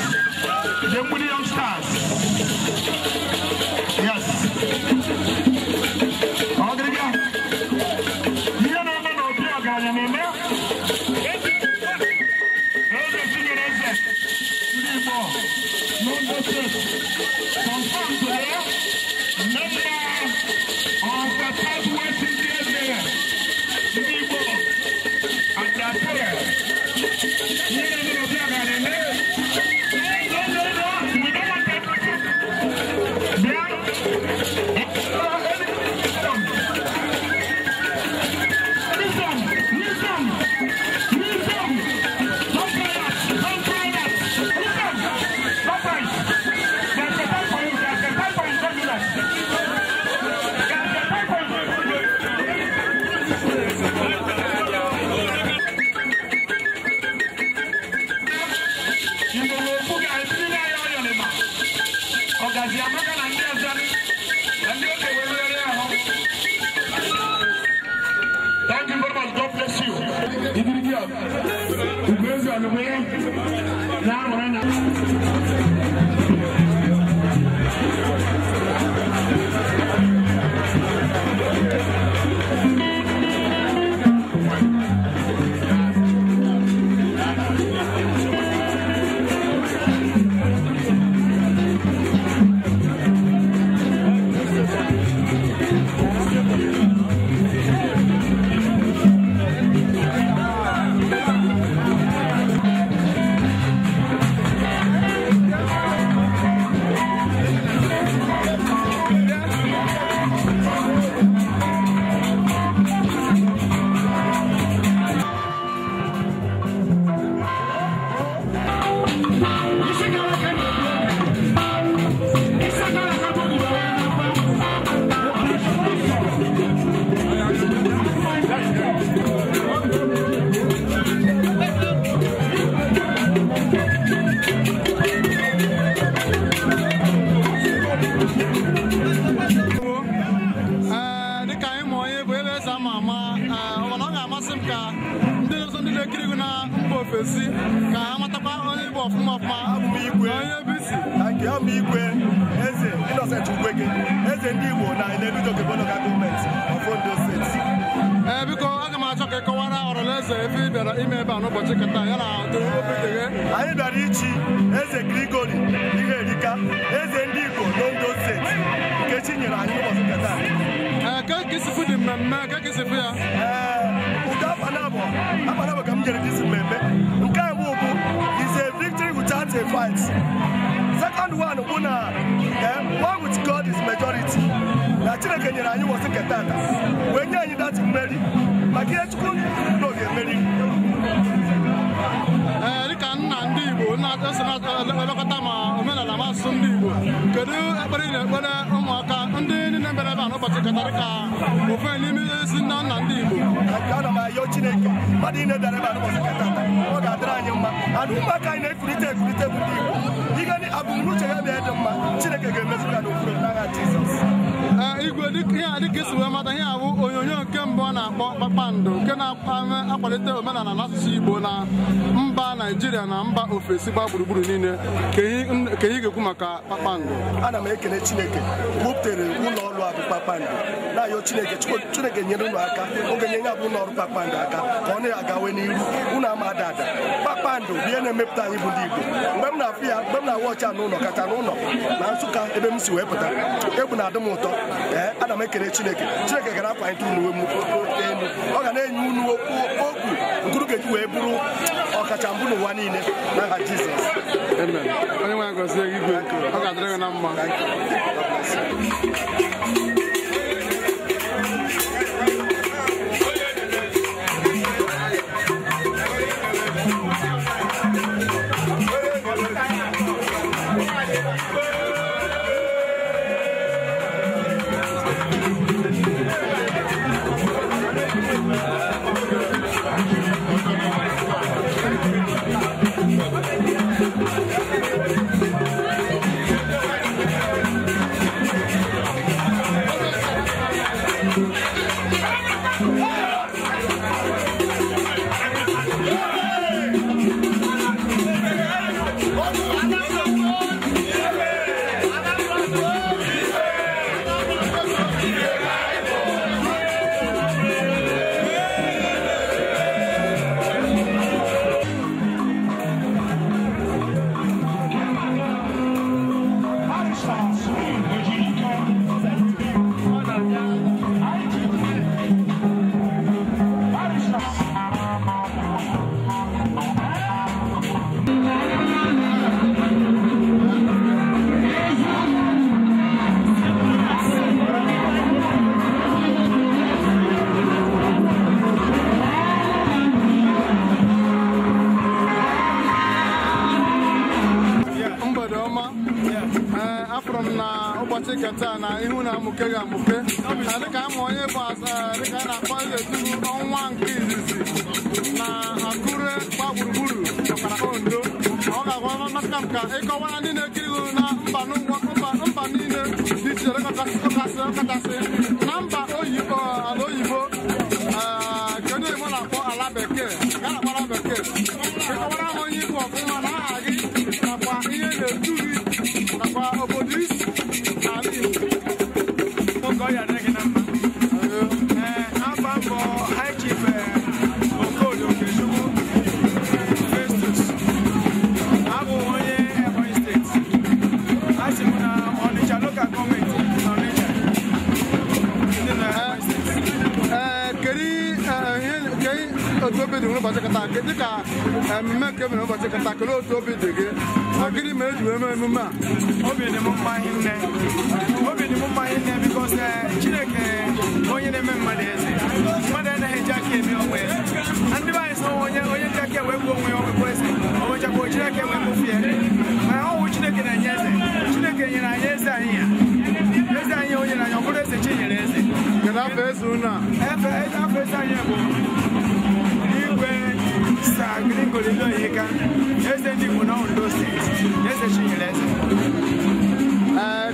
The Mudi Young Stars. Yes. Ọgịrịga. Ihe na-eme na obi ọgaranya na-eme. Eze Chinyere Eze ndị Igbo n'Ondo State. Confirm today, member of the Southwest ndị Eze ndị Igbo at Akure. Ihe na-eme na obi ọgaranya na-eme. No, no, no, we don't want that. Bịa. Listen, listen, listen. Don't try that. Don't try that. Listen. Don't try it. There's a time for you. There's a time for you. Don't do that. There's a time for you. Igbo na-ekwu ga-esi na ya ọyọ n'ịma. Ọgazi amaka na ndị ọzọ na ndị okenye were ahụ. Thank you very much. God bless you. Igirigi a, Ugwueze Ọnụgbe na-arụrụ na Ee, dịka anyị ma onye bụ ebe eze ama ama, ee, ọ na ọ ga-amasị m ka ndị ọzọ ndị na-ekiri gị na mba ofesi ka ha matakwa onye bụ ọfụma ọfụma. Abụ m Igwe. Onye bụ isi. Thank you. Abụ m Igwe Eze Innocent Ugwueke, Eze ndị Igbo na Inedu-Jokebo Local Government of Ondo State. Ee, biko aga m achọ ka ị kọwara ọrọlaeze efe ị bịara ime ebe a n'ụbọchị keta ya na otu obi dị gị. Anyị bịara ichi Eze Gregory Iherika, Eze ndị Igbo n'Ondo State, nke chi nyere anyị n'ụbọchị nke taa. Ee, ka ka isi fụ dị mmemme, ka ka isi fụ ya. Ee, ụdị afa na-abụ ka m jere disi mmemme. Nke mbụ bụ is a victory without a fight. Second one bụ na one with God is majority. Na Chineke nyere anyị ụbọchị nke tata wee nye anyị that mmeri maka ihe Chukwu n'oge mmeri. Ee, dịka nna ndị Igbo na-eso na-elekọta ma omenala ma asụsụ ndị Igbo, kedu ekpere ị na-ekpere ụmụaka ndị niile bịara ebe a n'ụbọchị keta dịka ofe n'ime isi nna nna ndị Igbo? Ana m ayọ Chineke mmadụ niile bịara ebe a n'ụbọchị nke tata, ọ ga-adịrị anyị mma. Ana ụmụaka anyị na-ekulite ekulite bụ ndị Igbo, ihe abụmnuche ya bịa dị mma, Chineke ga-emezu ya n'okpuru n'agha Jizọs. Ee, Igwe, ihe a dịka isi wee mata ihe a bụ onyonyo nke mbụ a na-akpọ Kpakpando nke na-akwalite omenala na asụsụ Igbo na mba Naijiria na mba ofesi gbaa gburugburu niile, ka ihe ga-ekwu maka Kpakpando? Ana m ekele Chineke wepụtere ụlọ ọrụ a bụ Kpakpando, na-ayọ Chineke, Chineke nyere unu aka, oge nye ya bụ ụlọ ọrụ Kpakpando aka ka ọ na-agawe n'iru. Unu ama ada ada. Kpakpando bụ ihe na-emepụta anyị bụ ndị Igbo. Mgbe m na-afụ ya, mgbe m na-awa ọcha n'ụlọ kacha n'ụlọ na Nsụka ebe m si wee pụta, egwu na-adị m ụtọ. Ee, ana m ekele Chineke. Chineke gara akwalite unu elu, ọ ga na-enye unu okwu nkuru ga-eji wee bụrụ ọkacha mbụ n'ụwa niile n'aha Jizọs. Amen. Onye nwe ya gọzie gị, Igwe. Ọ ga-adịrị gị na mma. Thank you. God bless you. Thank Taa na ihu na-amụke ga-amụke dịka ama onye bụ dịka a na-akpọ eze ọnwa nke izizi na Akure gba gburugburu ọkara Ondo. Ọ ga-agwa mmasị m ka ịkọwara ndị na-ekiri na mba niile dị iche ọkachasị na mba ala oyibo nke ndị oyibo na-akpọ ala bekee ka a na-akpọ ala bekee. Ịkọwara ha onye ikwu ọfụma na aha gị nakwa ihe na-etu gị nakwa obodo isi. High Chief Okodo Okechukwu Festus, abụ onye Ebonyi steeti. Asị m na Onitsha local gọọmenti Onitsha ndị na Ebonyi steeti. Kedu otu obi dị n'ụbọchị kata dịka emume nke mere ụbọchị kata, kedu otu obi dị gị na gịnị mere eji wee mee emume a? Obi dị m mma hinne, obi dị m mma hinne because Chineke onye na-eme mmadụ eze, mmadụ anaghị eji aka eme onwe eze. Ndị be anyị sị onye onye ji aka wee gbuo onwe ya onwekwa eze, o nwechakwa ojiri aka wee gbufie. Mana ọ wụ Chineke na-enye eze. Chineke nyere anyị eze anyị ya. Eze anyị o nyere anyị ọ bụrụ eze chi nyere eze. Kedu afọ eze unu a? Afọ eze anyị bụ Igwe Sir Gregory Iloyika, eze ndị Igbo na Ondo steeti, eze chi nyere eze.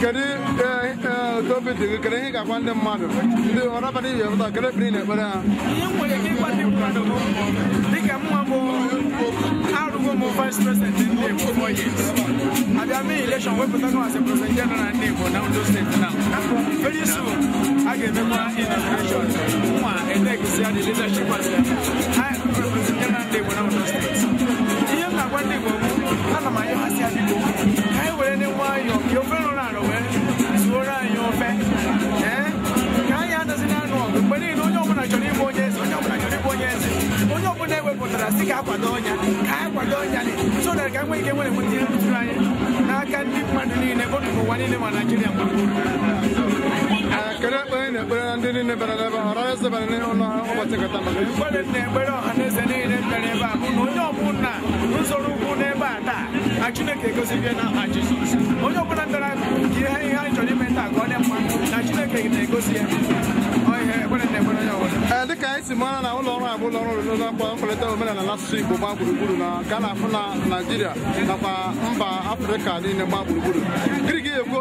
Kedu otu obi dị gị, kedu ihe ị ga-agwa ndị mmadụ ndị ọrabara ibe pụta, kedu ekpere ị na-ekpere ha? Ihe m nwere ike ịgwa ndị mmadụ bụ dịka mụnwa bụ arụgo m vice president ndị Igbo 4 years. Abịa mee election wepụtago as a president general ndị Igbo na Ondo steeti now. Very soon a ga-emekwa inauguration nwa etekisi ya the leadership as a president general ndị Igbo na Ondo steeti. Ihe m na-agwa ndị Igbo bụ ana m ayọghasị ya biko ka anyị were ndị nwayọọ ka ofe rụrụ arụ wee zuoro anyị ofe. Ka anyị anaghịzi na-anụ ọgụ mgbe niile. Onye ọbụla chọrọ ịbụ onye eze, onye ọbụla chọrọ ịbụ onye eze, onye ọbụla ewepụtara sị ka akwado ọnya, ka anyị kwado ọnya so that ka nwee ike nwere nweta ihe ruturu anyị n'aka ndị mmadụ niile bụ n'ụwa niile ma Naijiria gburugburu. Kedu ekpere ị na-ekpere na ndị niile bịara n'ebe ọra eze bịara n'ụlọ ụbọchị nkata maka ekpere na-ekpere ọha na eze niile bịara ebe a bụ na onye ọbụla nzọrọ ụkwụ n'ebe a taa na Chineke egozibie n'aha Jizọs. Onye ọbụla bịara ka ihe ihe anyị chọrọ ime taa ka ọ dị mma na Chineke na-egosi ya. Dịka anyị si mara na ụlọ ọrụ a bụ ụlọ ọrụ na-akpọ nkwalite omenala na asụsụ Igbo gbaa gburugburu na nke a na-afụ na Naịjirịa nakwa mba Afrịka niile gbaa gburugburu. Gịnị ka ekwu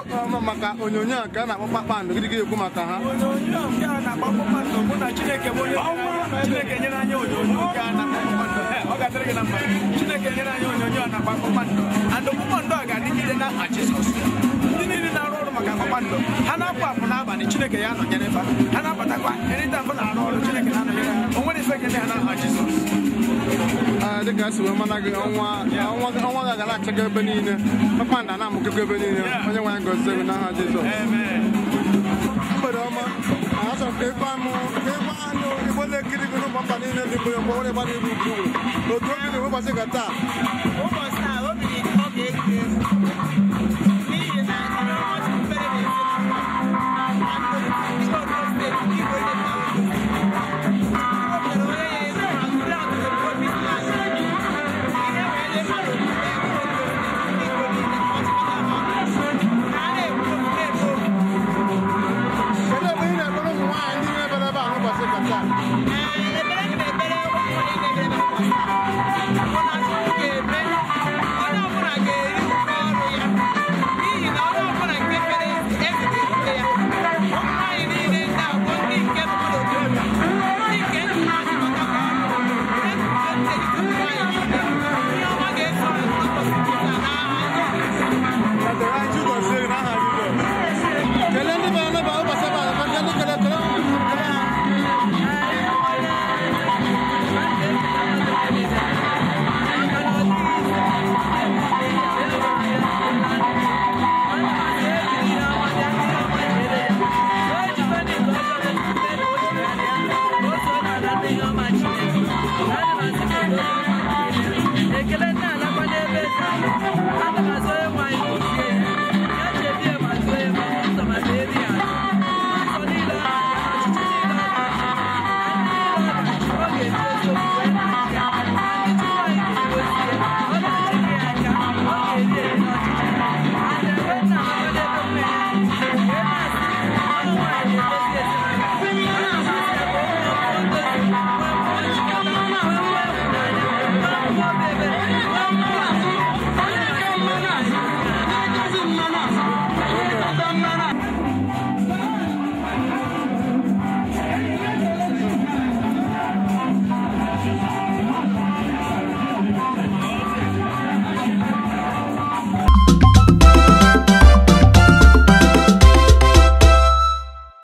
maka onyonyo a nke a na-akpọ Kpakpando? Gịnị ka ekwu maka ha? Onyonyo nke a na-akpọ Kpakpando bụ na Chineke bụ onye Chineke nyere anyị onyonyo nke a na-akpọ Kpakpando. Ọ ga-adịrị gị na mma. Chineke nyere anyị onyonyo a na-akpọ Kpakpando. And Kpakpando a ga-adịgide n'aha Jizọs. Ndị niile na-arụ ọrụ maka Kpakpando ha na-apụ apụ n'abalị, Chineke ya nọnyere fa. Ha na-abatakwa erita afọ na-arụ ọrụ, Chineke na-anọnyere ha. O nwere ife ga-eme ha n'aha Jizọs. Dịka esi wee mana gị ọnwa ga-aga na-achakọ ebe niile, kpakpando a na-amụkekwa ebe niile. Onye nwe anyị gọzie gị n'aha Jizọs. Mgbede ọma, achọrọ m ka ịgwa m anụ Igbo na-ekiri gị n'ụmụ mba niile dị mgbe mgbe onye gbara ibu gburugburu otu obi dị ụbọchị ka taa. Ụbọchị taa obi dị ọ ga-egwu egwu n'ihi na ihe ọma Chukwu mere n'ezinụlọ na ndị Ondo steeti ndị Igbo dị na Ondo Chukwu mere onye ya eze ma tụrụ atụrụ obi si anyị ihe wee nye mmadụ okwukwe ebe Ondo steeti ndị Igbo niile ọchịkọta ha ka a na-ekwu okwu na-eme okwu. Kedu ebe ị na-ekpere ụmụ nwaanyị ndị bịara ebe a n'ụbọchị ka taa? Ekpere m na-ekpere ụmụ nwaanyị na-ebere ebe n'ụbọchị taa bụ na Chukwu ga-eme Aga m azụ